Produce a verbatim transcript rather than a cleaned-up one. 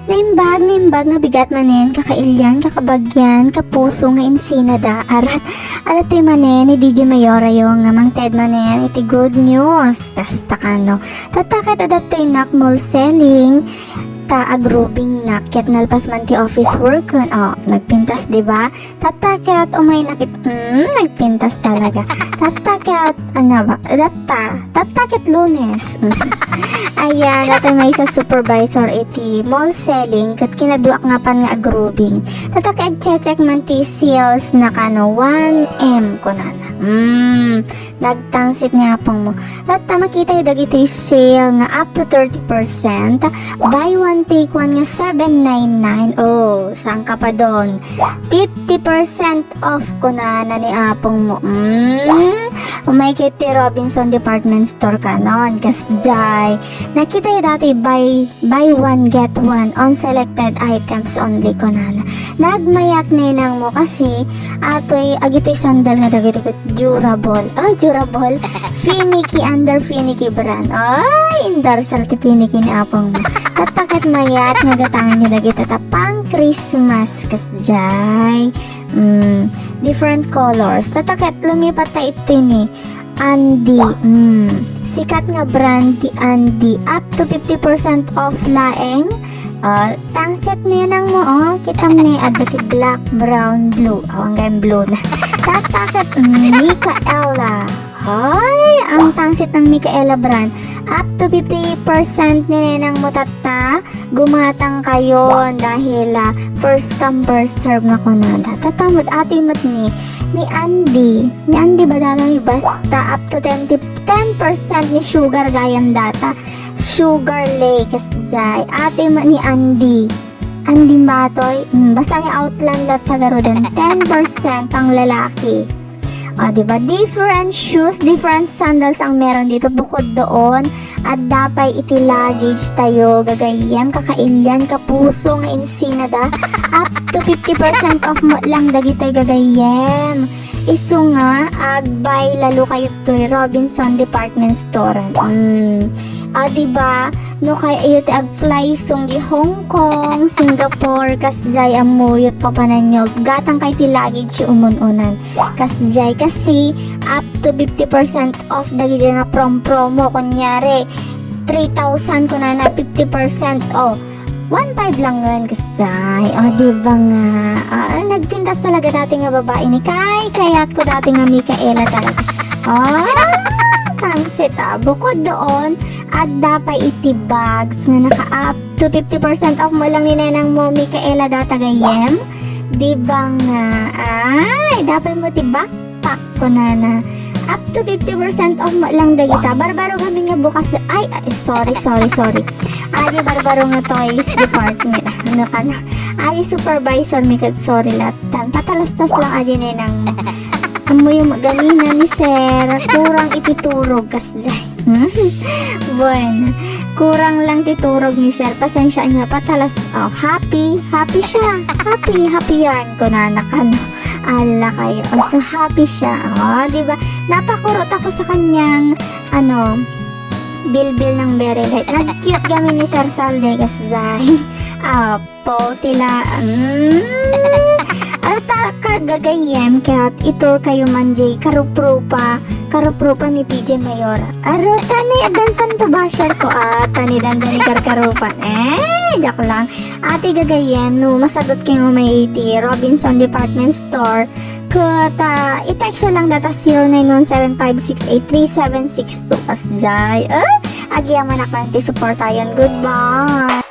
Naimbag, naimbag nga bigat manen, kakailian, kakabagyan, kapuso nga insinada. Arat, arat ti manen ni D J Mayorayo nga mangted manen iti good news. Tasta kano. Tatta ket adda toy nak mall selling, ta agrubing nak ket nalpas man ti office work. O, nagpintas, di ba? Tatta ket umay nakit-, mm, nagpintas talaga. Tatta ket, ano ba? Tatta, tatta ket Lunes. Ayan, datoy maysa supervisor iti mall selling, ket kinaduak nga pan nga agrubing. Tatta ket check man ti sales na kano, one M kunana. Mm, nagtangsit ni apong mo. Tatta makita dagiti sale nga up to thirty percent, buy one take one nga seven nine nine. O, saan ka pa don? Fifty percent off kunana ni apong mo. Mm? Umay ket ti Robinson Department Store kanon. Kasjay, nakita datoy buy, buy one, get one on selected items only kunana. Nagmayat nenang mo kasi atoy, agitoy sandal nga dagiti durable. O, durable. Finicky, under Finicky brand. Ay, endorser ti Finicky ni apong mo. Tatta ket mayat nga gatangan dagita ta pang Christmas kasjay. Mm, different colors. Tatta ket lumipat ta iti ni Andy. Mm, sikat nga brand ti Andy. Up to fifty percent off laeng. O, tangsit nenang mo, o. Kitam ni, adda ti black, brown, blue. O, anggayan blue na. Tatta ket, mm, Micaela. Ay, ang tangsit ng Micaela brand. Up to fifty percent ni nenang mo, tatta. Gumatang kayo dahil, ah, first come, first serve nga kunada. Tatta met, atoy met ni, ni Andy. Ni Andy ba dala ni basta up to ten, ten percent ni sugar gayam data. Sugar Lake, kasjay. Atoy met ni Andy. Andy Matoy. Mm, basta ni Outland latta garuden. Ten percent ang lalaki. O, di ba? Different shoes, different sandals ang meron dito. Bukod doon, adda pay iti luggage tayo, gagayyem, kakailian, kapuso nga insinada. Up to fifty percent off met lang dagitoy, gagayyem. Isu nga, agbay lalo kayo toy Robinson Department Store. Mm. O, di ba? No kayo ti agfly sunggi Hong Kong, Singapore, kasjay ammuyot papananyo. Gatang kay ti luggage ti umun-unan. Kasjay kasi up to fifty percent off dagiti nga prom-promo. Kunyari, three thousand kunana, fifty percent off. One five lang ngan, kasjay. O, di ba nga? Ah, nagpintas talaga dati nga babae ni kay, kayat ko dati nga Micaela talaga. O, tangsit, ah. Bukod doon, adda pay iti bags nga naka-up to fifty percent off mo lang ni nenang mo, Micaela, data gayem. Di ba nga? Ay, dapat mo ti backpack, kunana. Up to fifty percent off mo lang dagita. Barbaro kami nga bukas da-, ay, ay, sorry, sorry, sorry. Adi barbaro nga toys department. Ano ka na? Adi supervisor mi ket sorry latan. Patalastas lang adi nenang. Ammom ganina ni sir, kurang iti turog, kasjay. Bueno, kurang lang ti turog ni sir. Pasensya niyo, patalas-, o, happy, happy siya. Happy, happy yarn, kunana kano. Ala kayo. O, so happy siya. O, di ba? Napakurot ako sa kanyang, ano, bilbil ng very light. Nag-cute kami ni Sir Salde, kasjay. Apo, tila, mm. Ata ka gagayyem, kaya't itur kayo man jay karuprupa, karuprupa ni D J Mayora. Aro, tani, addan santo basher ko, ah, tani, dandani karkarupan. Eh, joke lang. Ati gagayyem, no, masagot kayo may iti Robinson Department Store, ket, ah, i-text siya lang data zero nine one seven five six eight three seven six two. Kasjay. Eh, agyamanak lang ti suportayon. Goodbye.